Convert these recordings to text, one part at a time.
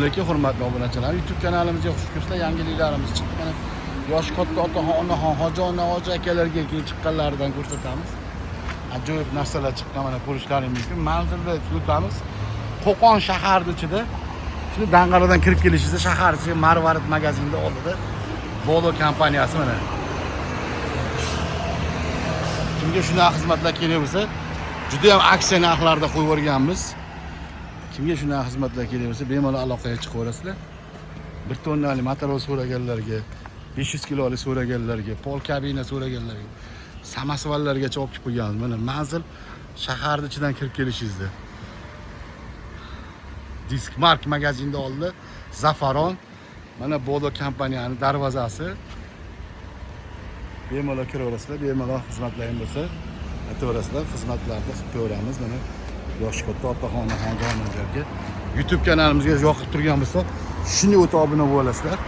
Alaykum hurmatli obunachilar. YouTube kanalimizga xush kelibsizlar. Yangiliklarimiz chiqdi. Mana yoshi katta otaxon, onaxon, hoji ona, hoji akalarga keyin chiqqanlaridan ko'rsatamiz. Ajoyib narsalar chiqqan, mana ko'rishlaring mumkin. Manzilda o'tamiz. Qo'qon shahari ichida. Shuni Dang'aradan kirib kelishingizda shahar ichi Marvarid magazinida oldida Volo kompaniyasi mana. Kimga shunaqa xizmatlar kerak bo'lsa, juda ham aksiya narxlarida qo'yib yuborganmiz. Kimga shunaqa xizmatlar kerak bo'lsa, bemalol aloqaga chiqaverasizlar. 1 tonnali motor so'raganlarga, 500 kilolik so'raganlarga, pol kabina so'raganlarga, samosvallargacha olib kelib qo'yganmiz. Mana manzil shaharni ichidan kirib kelishingizda. Disk Mark magazinda oldi. Zafaron mana Bodo kompaniyani darvozasi. Bemalol kiraverasizlar, bemalol xizmatlaring bo'lsa, aytaverasizlar, xizmatlarni qilib ko'ramiz. Mana yoshi katta otaxon onaxon YouTube kanalimizga yoqib turgan bo'lsa, shuni o'ta obuna bo'lasizlar.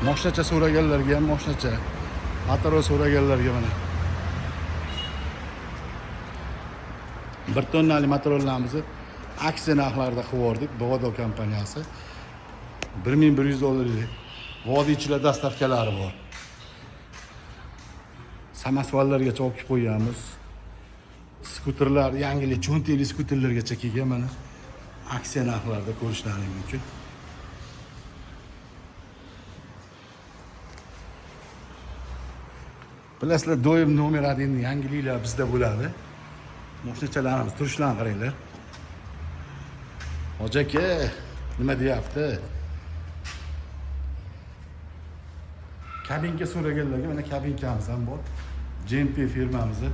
Moshnacha so'raganlarga ham moshnacha, motor so'raganlarga mana 1 tonnali motorlarimizni aksiya narxlarida qilib yubordik. Bodo kompaniyasi 1100 dollarlik vodiychilar dastavkalari bor. Samosvallargacha olib kelib qo'yganmiz. Skuterlar, yangilik cho'ntakli skuterlargacha kelgan, mana aksiya narxlarida ko'rishlaring mumkin. Bilasizlar, doim nomer 1 yangiliklar bizda bo'ladi. Moshinachalarimiz turishlarini qaranglar. Hoji aka nima deyapti? Kabinka so'raganlarga mana kabinkamiz ham bor. GMP firmamizni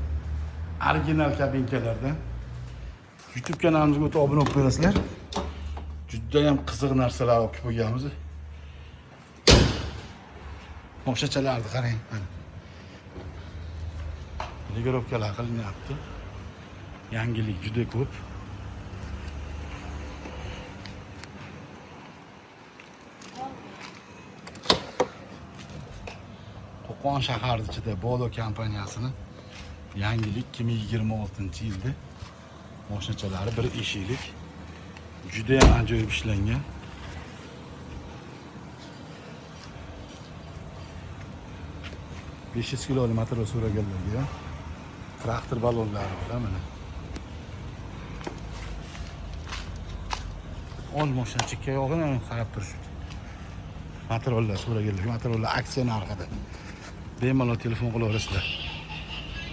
original kabinkalardan. YouTube kanalimizga o'tib obuna bo'lib qo'yasizlar. Juda ham qiziq narsalar olib kelib qo'yganmiz. Moshinachalarni qarang. Mana. Ligirovkalar qilinyapti. Yangilik juda ko'p. Qo'qon shahari ichida Bodo kompaniyasini yangilik 2026-yilda moshinachalari bir eshiklik juda ham ajoyib ishlangan. ...500 kiloli motor so'raganlarga traktor ballonlari bor mana. Ol mashina chekka yog'ini qarab turishibdi. Motorlar so'raganlar, motorlar aksiya narxida. Bemalol telefon qilaverasizlar.